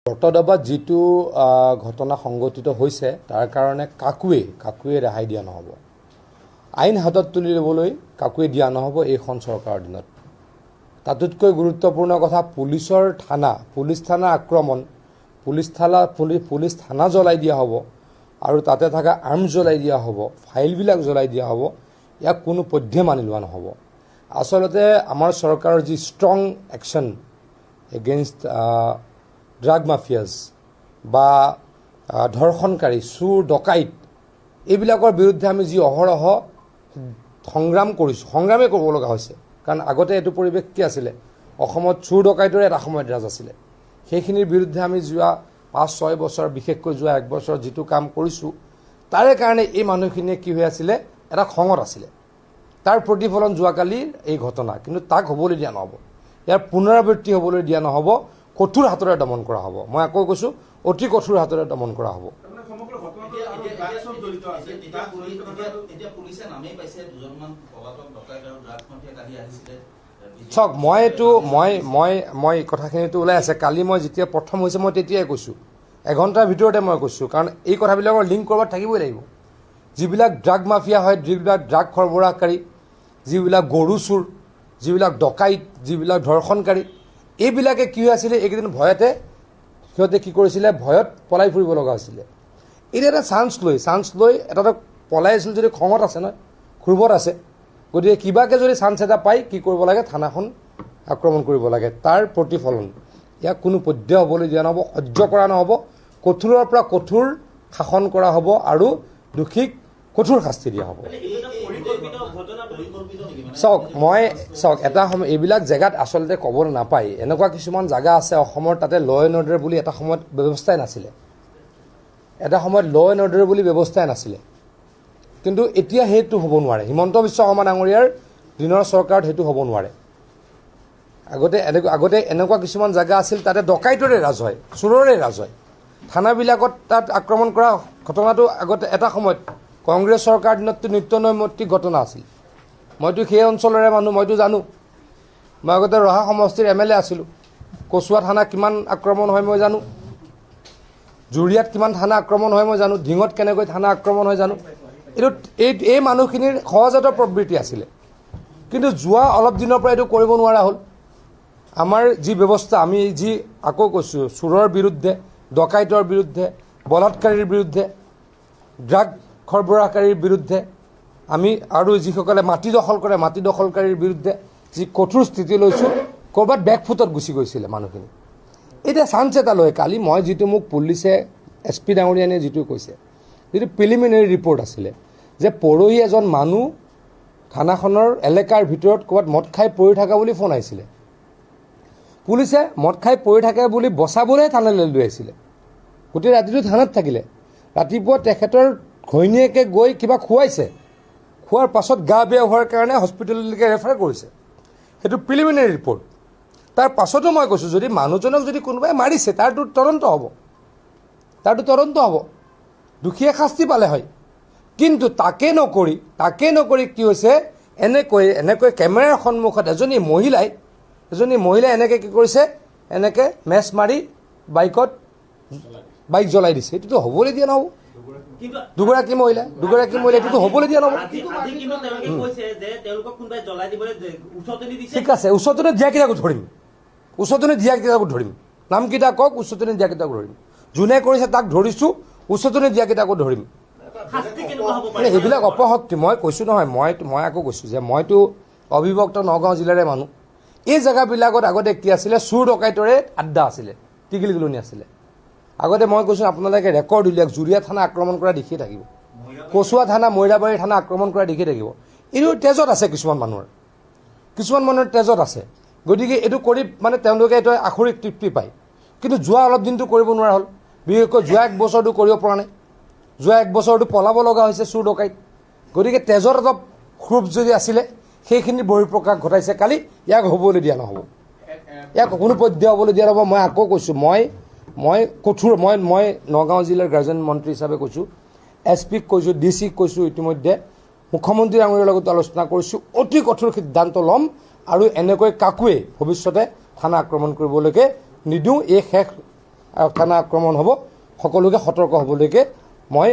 বটদ্ৰৱাত যিটো ঘটনা সংঘটিত হৈছে, তাৰ কাৰণে কাকোৱে কাকোৱে ৰেহাই দিয়া নহ'ব। আইন হাতত তুলি ল'বলৈ কাকোৱে দিয়া নহ'ব এইখন চৰকাৰৰ দিনত। তাতোতকৈ গুৰুত্বপূৰ্ণ কথা, পুলিচৰ থানা, পুলিচ থানা আক্ৰমণ, পুলিচ থানা জ্বলাই দিয়া হ'ব আৰু তাতে থকা আৰ্মছ জ্বলাই দিয়া হ'ব, ফাইলবিলাক জ্বলাই দিয়া হ'ব, ইয়াক কোনো পধ্যে মানি লোৱা নহ'ব। আচলতে আমাৰ চৰকাৰৰ যি strong action against drug mafias বা ধৰ্ষণকাৰী, চোৰ, ডকাইত, এইবিলাকৰ বিৰুদ্ধে আমি যি অহৰহ সংগ্ৰাম কৰিছোঁ, সংগ্ৰামেই কৰিব লগা হৈছে। কাৰণ আগতে এইটো পৰিৱেশ কি আছিলে? অসমত চোৰ ডকাইতৰে এটা সময়ত ৰাজ আছিলে। সেইখিনিৰ বিৰুদ্ধে আমি যোৱা 5-6 বছৰ, বিশেষকৈ যোৱা এক বছৰ যিটো কাম কৰিছোঁ, তাৰে কাৰণে এই মানুহখিনিয়ে কি হৈ আছিলে, এটা খঙত আছিলে। তাৰ প্ৰতিফলন যোৱাকালিৰ এই ঘটনা। কিন্তু তাক হ'বলৈ দিয়া নহ'ব, ইয়াৰ পুনৰাবৃত্তি হ'বলৈ দিয়া নহ'ব। কঠোৰ হাতেৰে দমন কৰা হ'ব। মই আকৌ কৈছোঁ, অতি কঠোৰ হাতেৰে দমন কৰা হ'ব। তাৰমানে সমগ্ৰ ঘটনাটো এতিয়া আৰু এতিয়া ড্ৰাগছত জড়িত আছে। এতিয়া ড্ৰাগছ জড়িত থকাটো। এতিয়া পুলিচে নামেই পাইছে, দুজনমান পলাতক ডকাইত আৰু ড্ৰাগছ মাফিয়া কালি আহিছিলে। চাওক, মই এইটো মই মই মই কথাখিনিতো ওলাই আছে। কালি মই যেতিয়া প্ৰথম হৈছে, মই তেতিয়াই কৈছোঁ, এঘণ্টাৰ ভিতৰতে মই কৈছোঁ। কাৰণ এই কথাবিলাকৰ লিংক ক'ৰবাত থাকিবই লাগিব। যিবিলাক ড্ৰাগ মাফিয়া হয়, যিবিলাক ড্ৰাগ সৰবৰাহকাৰী, যিবিলাক গৰু চোৰ, যিবিলাক ডকাইত, যিবিলাক ধৰ্ষণকাৰী, এইবিলাকে কি হৈ আছিলে এইকেইদিন? ভয়তে সিহঁতে কি কৰিছিলে? ভয়ত পলাই ফুৰিব লগা হৈছিলে। এতিয়া এটা চান্স লৈ এটা পলাই আছিল যদি খঙত আছে নহয়, ক্ষোভত আছে। গতিকে কিবাকে যদি চান্স এটা পাই কি কৰিব লাগে? থানাখন আক্ৰমণ কৰিব লাগে। তাৰ প্ৰতিফলন। ইয়াক কোনো পধ্যে হ'বলৈ দিয়া নহ'ব, সহ্য কৰা নহ'ব। কঠোৰৰ পৰা কঠোৰ শাসন কৰা হ'ব আৰু দোষীক কঠোৰ শাস্তি দিয়া হ'ব। মানে এইটো এটা পৰিকল্পিত ঘটনা, পৰিকল্পিত নেকি মানে? চাওক, মই চাওক, এটা সময় এইবিলাক জেগাত আচলতে ক'ব নাপায়। এনেকুৱা কিছুমান জেগা আছে অসমৰ, তাতে ল এণ্ড অৰ্ডাৰ বুলি এটা সময়ত ব্যৱস্থাই নাছিলে। এটা সময়ত ল এণ্ড অৰ্ডাৰ বুলি ব্যৱস্থাই নাছিলে। কিন্তু এতিয়া সেইটো হ'ব নোৱাৰে। হিমন্ত বিশ্ব শৰ্মা ডাঙৰীয়াৰ দিনৰ চৰকাৰত সেইটো হ'ব নোৱাৰে। আগতে এনেকুৱা কিছুমান জেগা আছিল, তাতে ডকাইতৰে ৰাজ হয়, চোৰৰে ৰাজ হয়। থানাবিলাকত তাত আক্ৰমণ কৰা ঘটনাটো আগতে এটা সময়ত কংগ্ৰেছ চৰকাৰৰ দিনততো নিত্য নৈমিত্তিক ঘটনা আছিল। মইতো সেই অঞ্চলৰে মানুহ, মইতো জানো। মই আগতে ৰহা সমষ্টিৰ এম এল এ আছিলোঁ। কচুৱা থানা কিমান আক্ৰমণ হয় মই জানো। জুৰিয়াত কিমান থানা আক্ৰমণ হয় মই জানো। ঢিঙত কেনেকৈ থানা আক্ৰমণ হয় জানো। এইটো এই এই মানুহখিনিৰ সহজাত প্ৰবৃত্তি আছিলে। কিন্তু যোৱা অলপ দিনৰ পৰা এইটো কৰিব নোৱাৰা হ'ল। আমাৰ যি ব্যৱস্থা, আমি যি আকৌ কৈছোঁ, চোৰৰ বিৰুদ্ধে, ডকাইতৰ বিৰুদ্ধে, বলাৎকাৰীৰ বিৰুদ্ধে, ড্ৰাগ সৰবৰাহকাৰীৰ বিৰুদ্ধে আমি আৰু যিসকলে মাটি দখল কৰে, মাটি দখলকাৰীৰ বিৰুদ্ধে যি কঠোৰ স্থিতি লৈছোঁ, ক'ৰবাত বেকফুটত গুচি গৈছিলে মানুহখিনি। এতিয়া চান্স এটা লৈ কালি মই যিটো মোক পুলিচে, এছ পি ডাঙৰীয়ানে যিটো কৈছে, যিটো প্ৰিলিমিনেৰী ৰিপৰ্ট আছিলে যে পৰহি এজন মানুহ থানাখনৰ এলেকাৰ ভিতৰত ক'ৰবাত মদ খাই পৰি থকা বুলি ফোন আহিছিলে। পুলিচে মদ খাই পৰি থাকে বুলি বচাবলৈ থানালৈ লৈ আহিছিলে। গোটেই ৰাতিটো থানাত থাকিলে। ৰাতিপুৱা তেখেতৰ ঘৈণীয়েকে গৈ কিবা খুৱাইছে। খোৱাৰ পাছত গা বেয়া হোৱাৰ কাৰণে হস্পিটেললৈকে ৰেফাৰ কৰিছে। সেইটো প্ৰিলিমিনেৰী ৰিপৰ্ট। তাৰ পাছতো মই কৈছোঁ, যদি মানুহজনক যদি কোনোবাই মাৰিছে, তাৰতো তদন্ত হ'ব, তাৰতো তদন্ত হ'ব, দোষীয়ে শাস্তি পালে হয়। কিন্তু তাকে নকৰি কি হৈছে? এনেকৈ এনেকৈ কেমেৰাৰ সন্মুখত এজনী মহিলাই এনেকৈ কি কৰিছে? এনেকৈ মেচ মাৰি বাইক জ্বলাই দিছে। এইটোতো হ'বলৈ দিয়া নহ'ব। কিন্তু দুগৰাকী মহিলা, এইটোতো হ'বলৈ দিয়া নহ'ব। আজি কিন্তু তেওঁলোকে কৈছে যে তেওঁলোকক কোনোবাই জ্বলাই দিবলৈ উচটনি দিছে। ঠিক আছে, উচটনি দিয়াকেইটাকো ধৰিম। উচটনি দিয়াকেইটাকো ধৰিম। নামকেইটা কওক, উচটনি দিয়াকেইটাকো ধৰিম। যোনে কৰিছে তাক ধৰিছোঁ, উচটনি দিয়াকেইটাকো ধৰিম। শাস্তি কেনেকুৱা হ'ব মানে পাৰে? এইবিলাক অপশক্তি। মই কৈছোঁ নহয়, মই আকৌ কৈছোঁ যে মইতো অবিভক্ত নগাঁও জিলাৰে মানুহ। এই জেগাবিলাকত আগতে কি আছিলে? চোৰ ডকাইতৰে আড্ডা আছিলে, টিকিল গিলনি আছিলে আগতে। মই কৈছোঁ, আপোনালোকে ৰেকৰ্ড উলিয়াওক। জুৰীয়া থানা আক্ৰমণ কৰা দেখিয়ে থাকিব, কচুৱা থানা, মৈৰাবাৰী থানা আক্ৰমণ কৰা দেখি থাকিব। এইটো তেজত আছে কিছুমান মানুহৰ, কিছুমান মানুহৰ তেজত আছে। গতিকে এইটো কৰি মানে তেওঁলোকে এইটো আসুৰিক তৃপ্তি পায়। কিন্তু যোৱা অলপ দিনটো কৰিব নোৱাৰা হ'ল। বিশেষকৈ যোৱা এক বছৰটো কৰিব পৰা নাই। যোৱা এক বছৰটো পলাব লগা হৈছে চোৰ ডকাইত। গতিকে তেজত অলপ ক্ষোভ যদি আছিলে, সেইখিনি বহিঃপ্ৰকাশ ঘটাইছে কালি। ইয়াক হ'বলৈ দিয়া নহ'ব, ইয়াক কোনো পধ্যে হ'বলৈ দিয়া নহ'ব। মই আকৌ কৈছোঁ, মই মই কঠোৰ মই মই নগাঁও জিলাৰ গাৰ্জেন মন্ত্ৰী হিচাপে কৈছোঁ, এছ পিক কৈছোঁ, ডি চিক কৈছোঁ, ইতিমধ্যে মুখ্যমন্ত্ৰী ডাঙৰীয়াৰ লগতো আলোচনা কৰিছোঁ। অতি কঠোৰ সিদ্ধান্ত ল'ম আৰু এনেকৈ কাকোৱে ভৱিষ্যতে থানা আক্ৰমণ কৰিবলৈকে নিদিওঁ। এই শেষ। থানা আক্ৰমণ হ'ব। সকলোকে সতৰ্ক হ'বলৈকে মই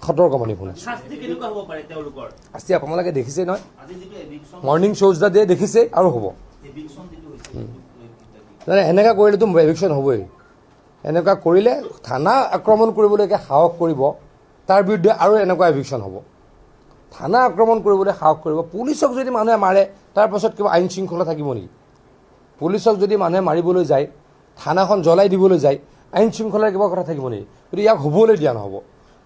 সতৰ্কবাণী শুনিছোঁ। শাস্তি কেনেকুৱা হ'ব পাৰে তেওঁলোকৰ? শাস্তি আপোনালোকে দেখিছেই নহয়। আজি যিটো এভিকশ্যন মৰ্ণিং শ্ব'জ the day দেখিছে আৰু হ'ব। এভিকশ্যন যিটো হৈছে, সেইটোক লৈ কিবা কি? মানে এনেকুৱা কৰিলেতো এভিকশ্যন হ'বই। এনেকুৱা কৰিলে, থানা আক্ৰমণ কৰিবলৈকে সাহস কৰিব, তাৰ বিৰুদ্ধে আৰু এনেকুৱা এভিকশ্যন হ'ব। থানা আক্ৰমণ কৰিবলৈ সাহস কৰিব, পুলিচক যদি মানুহে মাৰে, তাৰপাছত কিবা আইন শৃংখলা থাকিব নেকি? পুলিচক যদি মানুহে মাৰিবলৈ যায়, থানাখন জ্বলাই দিবলৈ যায়, আইন শৃংখলাৰ কিবা কথা থাকিব নেকি? গতিকে ইয়াক হ'বলৈ দিয়া নহ'ব।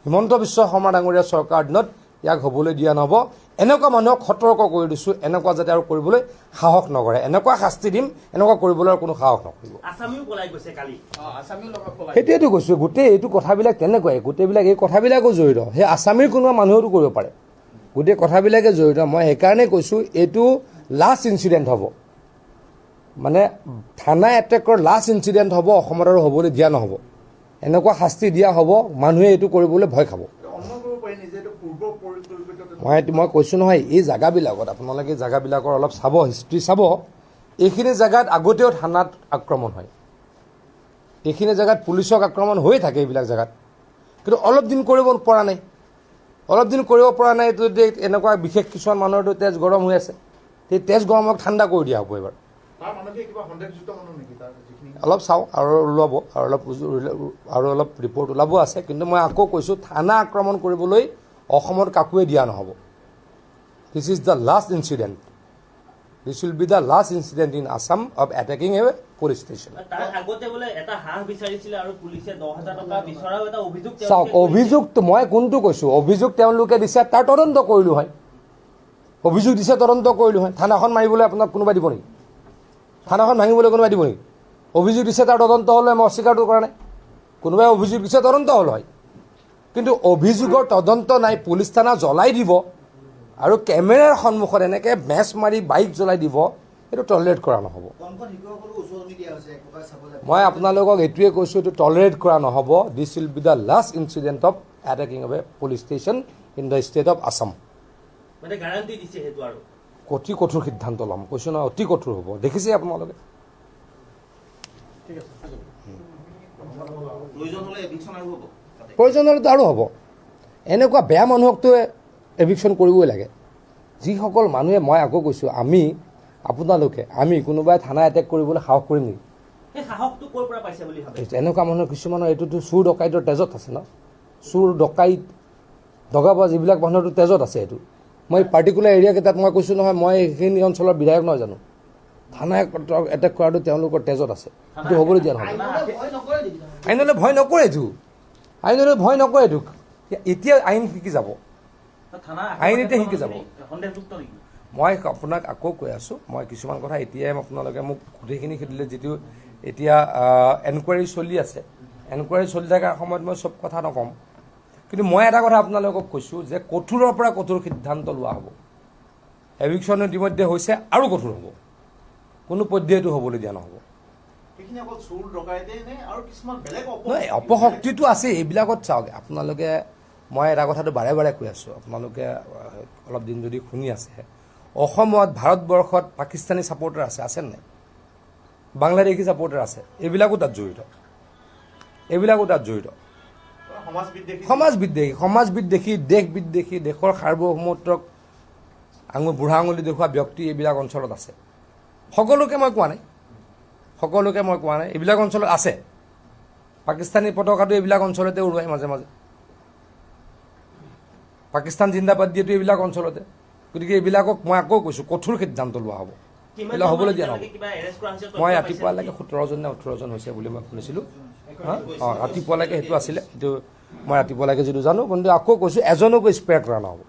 হিমন্ত বিশ্ব শৰ্মা ডাঙৰীয়া চৰকাৰৰ দিনত ইয়াক হ'বলৈ দিয়া নহ'ব। এনেকুৱা মানুহক সতৰ্ক কৰি দিছোঁ, এনেকুৱা যাতে আৰু কৰিবলৈ সাহস নকৰে। এনেকুৱা শাস্তি দিম, এনেকুৱা কৰিবলৈ আৰু কোনো সাহস নকৰিব। আছামিও পলাই গৈছে কালি। সেইটোৱেতো কৈছোঁ, গোটেই এইটো কথাবিলাক তেনেকুৱাই। গোটেইবিলাক এই কথাবিলাকো জড়িত। সেই আছামীৰ কোনোবা মানুহেতো কৰিব পাৰে। গোটেই কথাবিলাকে জড়িত। মই সেইকাৰণে কৈছোঁ, এইটো লাষ্ট ইনচিডেণ্ট হ'ব, মানে থানা এটেকৰ লাষ্ট ইনচিডেণ্ট হ'ব। অসমত আৰু হ'বলৈ দিয়া নহ'ব। এনেকুৱা শাস্তি দিয়া হ'ব, মানুহে এইটো কৰিবলৈ ভয় খাব। অনুমান কৰিব পাৰি নিজে এইটো পূৰ্ব পৰিকল্পিত? মই কৈছোঁ নহয়, এই জেগাবিলাকত আপোনালোকে জেগাবিলাকৰ অলপ চাব, হিষ্ট্ৰী চাব। এইখিনি জেগাত আগতেও থানাত আক্ৰমণ হয়, এইখিনি জেগাত পুলিচক আক্ৰমণ হৈয়ে থাকে এইবিলাক জেগাত। কিন্তু অলপ দিন কৰিব পৰা নাই, অলপ দিন কৰিব পৰা নাই। যদি এনেকুৱা বিশেষ কিছুমান মানুহৰতো তেজ গৰম হৈ আছে, সেই তেজ গৰমক ঠাণ্ডা কৰি দিয়া হ'ব এইবাৰ। তাৰ মানুহখিনি কিবা সন্দেহযুক্ত মানুহ নেকি, তাৰ যিখিনি? অলপ চাওঁ, আৰু ওলাব, আৰু অলপ ৰিপৰ্ট ওলাব আছে। কিন্তু মই আকৌ কৈছোঁ, থানা আক্ৰমণ কৰিবলৈ অসমত কাকোৱে দিয়া নহ'ব। This is the last incident. This will be the last incident in Assam of attacking a police station. তাৰ আগতে বোলে এটা হাঁহ বিচাৰিছিলে আৰু পুলিচে 10,000 টকা বিচৰাও এটা অভিযোগ তেওঁলোকে চাওক, কৰিছে। অভিযোগ মই কোনটো কৈছোঁ? অভিযোগ তেওঁলোকে দিছে, তাৰ তদন্ত কৰিলোঁ হয়। অভিযোগ দিছে, তদন্ত কৰিলোঁ হয়। থানাখন মাৰিবলৈ আপোনাক কোনোবাই দিব নেকি? থানাখন ভাঙিবলৈ কোনোবাই দিব নেকি? অভিযোগ দিছে, তাৰ তদন্ত হ'লে মই অস্বীকাৰটো কৰা নাই। কোনোবাই অভিযোগ দিছে, তদন্ত হ'ল হয়। কিন্তু অভিযোগৰ তদন্ত নাই, পুলিচ থানা জ্বলাই দিব আৰু কেমেৰাৰ সন্মুখত এনেকৈ মেচ মাৰি বাইক জ্বলাই দিব, সেইটো টলাৰেট কৰা নহ'ব। কণ কণ শিশুসকলকো উচতনি দিয়া হৈছে এক প্ৰকাৰ চাব যায়। মই আপোনালোকক এইটোৱে কৈছোঁ, এইটো টলাৰেট কৰা নহ'ব। This will be the last incident of attacking of a police station in the state of Assam. মানে গাৰাণ্টি দিছে সেইটো আৰু? অতি কঠোৰ সিদ্ধান্ত ল'ম, কৈছোঁ নহয়, অতি কঠোৰ হ'ব। দেখিছে আপোনালোকে। প্ৰয়োজন হ'লে এভিকশ্যন আৰু হ'ব তাতে? প্ৰয়োজন হ'লেতো আৰু হ'ব। এনেকুৱা বেয়া মানুহকতো এভিকশ্যন কৰিবই লাগে। যিসকল মানুহে, মই আকৌ কৈছোঁ, আমি, আপোনালোকে, আমি কোনোবাই থানা এটেক কৰিবলৈ সাহস কৰিম নেকি? সেই সাহসটো ক'ৰ পৰা পাইছে বুলি ভাবে? এনেকুৱা মানুহৰ কিছুমানৰ এইটোতো চুৰ ডকাইতৰ তেজত আছে ন। চুৰ ডকাইত দগাবাজ যিবিলাক মানুহৰতো তেজত আছে এইটো। মই পাৰ্টিকুলাৰ এৰিয়াকেইটাত মই কৈছোঁ নহয়, মই সেইখিনি অঞ্চলৰ বিধায়ক নহয় জানো? থানা এটেক কৰাটো তেওঁলোকৰ তেজত আছে। সেইটো হ'বলৈ দিয়া নহ'ব। আইনলৈ ভয় নকৰে নেকি? আইনলৈ ভয় নকৰে এইটো, আইনলৈ ভয় নকৰে এইটো। এতিয়া আইন শিকি যাব। থানা আইন এতিয়া শিকি যাব। সন্দেহযুক্ত নেকি? মই আপোনাক আকৌ কৈ আছোঁ, মই কিছুমান কথা এতিয়াই আপোনালোকে মোক গোটেইখিনি সুধিলে, যিটো এতিয়া এনকুৱাৰী চলি আছে, এনকুৱাৰী চলি থকাৰ সময়ত মই চব কথা নক'ম। কিন্তু মই এটা কথা আপোনালোকক কৈছোঁ যে কঠোৰৰ পৰা কঠোৰ সিদ্ধান্ত লোৱা হ'ব। এভিকশ্যন ইতিমধ্যে হৈছে, আৰু কঠোৰ হ'ব। কোনো পধ্যে এইটো হ'বলৈ দিয়া নহ'ব। সেইখিনি অকল চোৰ ডকাইতে নে আৰু কিছুমান বেলেগ নহয়, অপশক্তিটো আছে এইবিলাকত। চাওক আপোনালোকে, মই এটা কথাটো বাৰে বাৰে কৈ আছোঁ, আপোনালোকে অলপ দিন যদি শুনি আছে, অসমত, ভাৰতবৰ্ষত পাকিস্তানী ছাপৰ্টাৰ আছে, আছে নাই? বাংলাদেশী ছাপৰ্টাৰ আছে। এইবিলাকো তাত জড়িত, এইবিলাকো তাত জড়িত। সমাজ বিদ্বেষী। সমাজ বিদ্বেষী, সমাজ বিদ্বেষী, দেশ বিদ্বেষী, দেশৰ সাৰ্বভৌমত্বক বুঢ়া আঙুলি দেখুওৱা ব্যক্তি এইবিলাক অঞ্চলত আছে। সকলোকে মই কোৱা নাই, সকলোকে মই কোৱা নাই। এইবিলাক অঞ্চলত আছে। পাকিস্তানী পতাকাটো এইবিলাক অঞ্চলতে উৰুৱাই মাজে মাজে, পাকিস্তান জিন্দাবাদ দিয়েতো এইবিলাক অঞ্চলতে। গতিকে এইবিলাকক মই আকৌ কৈছোঁ, কঠোৰ সিদ্ধান্ত লোৱা হ'ব। কিমান এইবিলাক হ'বলৈ দিয়া নহ'ব। কিবা এৰেষ্ট কৰা হৈছে? মই তথ্য পাইছে ৰাতিপুৱালৈকে নেকি? 17জন নে 18জন হৈছে বুলি মই শুনিছিলোঁ। অঁ, ৰাতিপুৱালৈকে সেইটো আছিলে। সেইটো মই ৰাতিপুৱালৈকে যিটো জানো। কিন্তু আকৌ কৈছোঁ, এজনকো স্পেয়াৰ কৰা নহ'ব।